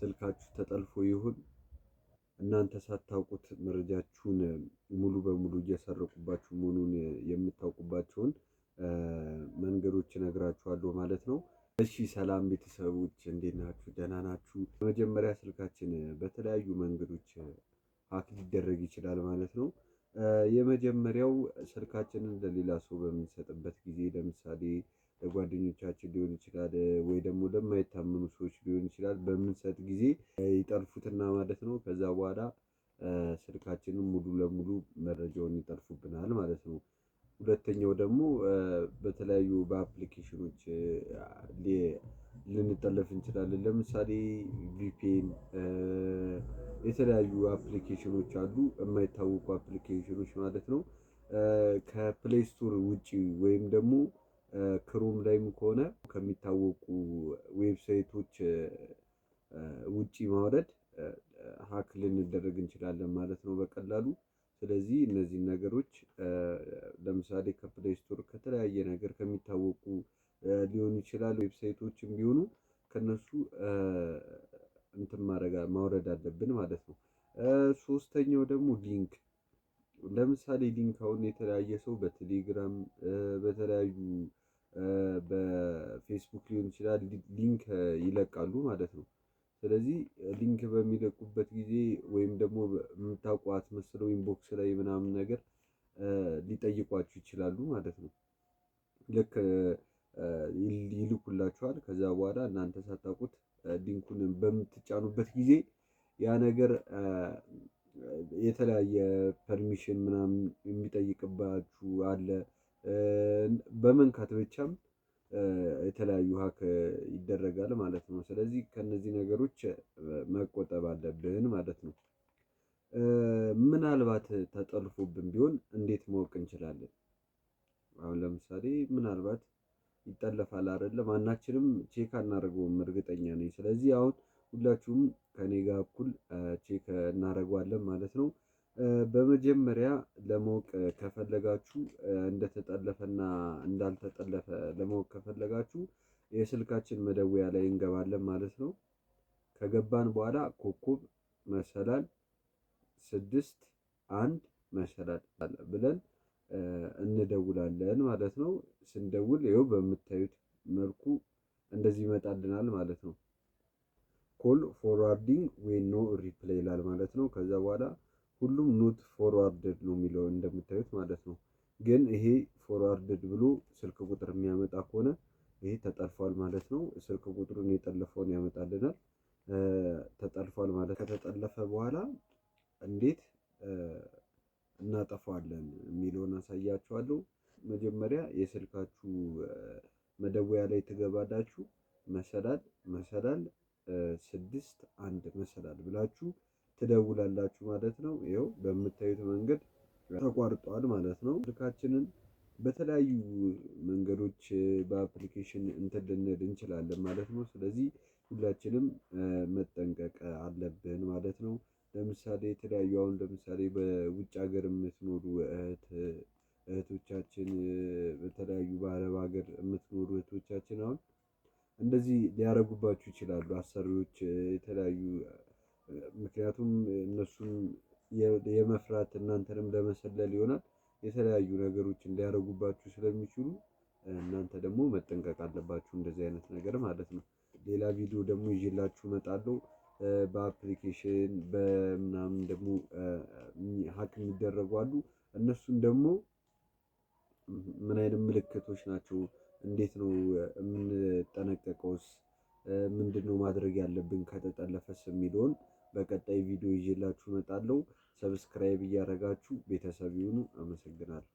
ስልካችሁ ተጠልፎ ይሁን እናንተ ሳታውቁት መረጃችሁን ሙሉ በሙሉ እየሰረቁባችሁ መሆኑን የምታውቁባቸውን መንገዶች እነግራችኋለሁ ማለት ነው። እሺ ሰላም ቤተሰቦች፣ እንዴት ናችሁ? ደህና ናችሁ? በመጀመሪያ ስልካችን በተለያዩ መንገዶች hack ሊደረግ ይችላል ማለት ነው። የመጀመሪያው ስልካችንን ለሌላ ሰው በምንሰጥበት ጊዜ፣ ለምሳሌ ለጓደኞቻችን ሊሆን ይችላል፣ ወይ ደግሞ ለማይታመኑ ሰዎች ሊሆን ይችላል። በምንሰጥ ጊዜ ይጠልፉትና ማለት ነው። ከዛ በኋላ ስልካችንን ሙሉ ለሙሉ መረጃውን ይጠልፉብናል ማለት ነው። ሁለተኛው ደግሞ በተለያዩ በ application ኖች ልንጠለፍ እንችላለን። ለምሳሌ VPN፣ የተለያዩ application ኖች አሉ፣ የማይታወቁ application ኖች ማለት ነው። ከ Play Store ውጪ ወይም ደግሞ Chrome ላይም ከሆነ ከሚታወቁ website ኦች ውጪ ማውረድ hack ልንደረግ እንችላለን ማለት ነው በቀላሉ። ስለዚህ እነዚህን ነገሮች ለምሳሌ ከ Play Store፣ ከተለያየ ነገር ከሚታወቁ ሊሆኑ ይችላል፣ website ኦችም ቢሆኑ ከነሱ እንትን ማድረግ ማውረድ አለብን ማለት ነው። ሶስተኛው ደግሞ link፣ ለምሳሌ link አሁን የተለያየ ሰው በቴሌግራም፣ በተለያዩ በፌስቡክ ሊሆን ይችላል፣ link ይለቃሉ ማለት ነው። ስለዚህ link በሚለቁበት ጊዜ ወይም ደግሞ የምታውቁ አስመስለው inbox ላይ ምናምን ነገር ሊጠይቋችሁ ይችላሉ ማለት ነው። ልክ ይልኩላችኋል። ከዛ በኋላ እናንተ ሳታውቁት link ኡን በምትጫኑበት ጊዜ ያ ነገር የተለያየ permission ምናምን የሚጠይቅባችሁ አለ። በመንካት ብቻም የተለያዩ hack ይደረጋል ማለት ነው። ስለዚህ ከእነዚህ ነገሮች መቆጠብ አለብን ማለት ነው። ምናልባት ተጠልፎብን ቢሆን እንዴት ማወቅ እንችላለን? አሁን ለምሳሌ ምናልባት ይጠለፋል አይደለ? ማናችንም check አናደርገውም፣ እርግጠኛ ነኝ። ስለዚህ አሁን ሁላችሁም ከኔ ጋር እኩል check እናደርገዋለን ማለት ነው። በመጀመሪያ ለማወቅ ከፈለጋችሁ፣ እንደተጠለፈና እንዳልተጠለፈ ለማወቅ ከፈለጋችሁ የስልካችን መደወያ ላይ እንገባለን ማለት ነው። ከገባን በኋላ ኮከብ መሰላል 61 መሰላል ብለን እንደውላለን ማለት ነው። ስንደውል ይኸው በምታዩት መልኩ እንደዚህ ይመጣልናል ማለት ነው። Call forwarding ወይ no reply ይላል ማለት ነው። ከዛ በኋላ ሁሉም not forwarded ነው የሚለው እንደምታዩት ማለት ነው። ግን ይሄ forwarded ብሎ ስልክ ቁጥር የሚያመጣ ከሆነ ይሄ ተጠልፏል ማለት ነው። ስልክ ቁጥሩን የጠለፈውን ያመጣልናል። ተጠልፏል ማለት። ከተጠለፈ በኋላ እንዴት እናጠፋዋለን የሚለውን አሳያችኋለሁ። መጀመሪያ የስልካችሁ መደወያ ላይ ትገባላችሁ። መሰላል መሰላል 61 መሰላል ብላችሁ ትደውላላችሁ ማለት ነው። ይኸው በምታዩት መንገድ ተቋርጧል ማለት ነው። ስልካችንን በተለያዩ መንገዶች በ application እንትን ልንል እንችላለን ማለት ነው። ስለዚህ ሁላችንም መጠንቀቅ አለብን ማለት ነው። ለምሳሌ የተለያዩ አሁን ለምሳሌ በውጭ ሀገር የምትኖሩ እህቶቻችን፣ በተለያዩ በአረብ ሀገር የምትኖሩ እህቶቻችን አሁን እንደዚህ ሊያደርጉባችሁ ይችላሉ አሰሪዎች የተለያዩ፣ ምክንያቱም እነሱም የመፍራት እናንተንም ለመሰለል ይሆናል፣ የተለያዩ ነገሮችን ሊያደርጉባችሁ ስለሚችሉ እናንተ ደግሞ መጠንቀቅ አለባችሁ እንደዚህ አይነት ነገር ማለት ነው። ሌላ ቪዲዮ ደግሞ ይዤላችሁ እመጣለሁ። በ application በምናምን ደግሞ hack የሚደረጉ አሉ። እነሱን ደግሞ ምን አይነት ምልክቶች ናቸው? እንዴት ነው የምንጠነቀቀውስ? ምንድነው ማድረግ ያለብን ከተጠለፈስ የሚለውን በቀጣይ ቪዲዮ ይዤላችሁ እመጣለሁ። Subscribe እያደረጋችሁ ቤተሰብ ይሁኑ። አመሰግናለሁ።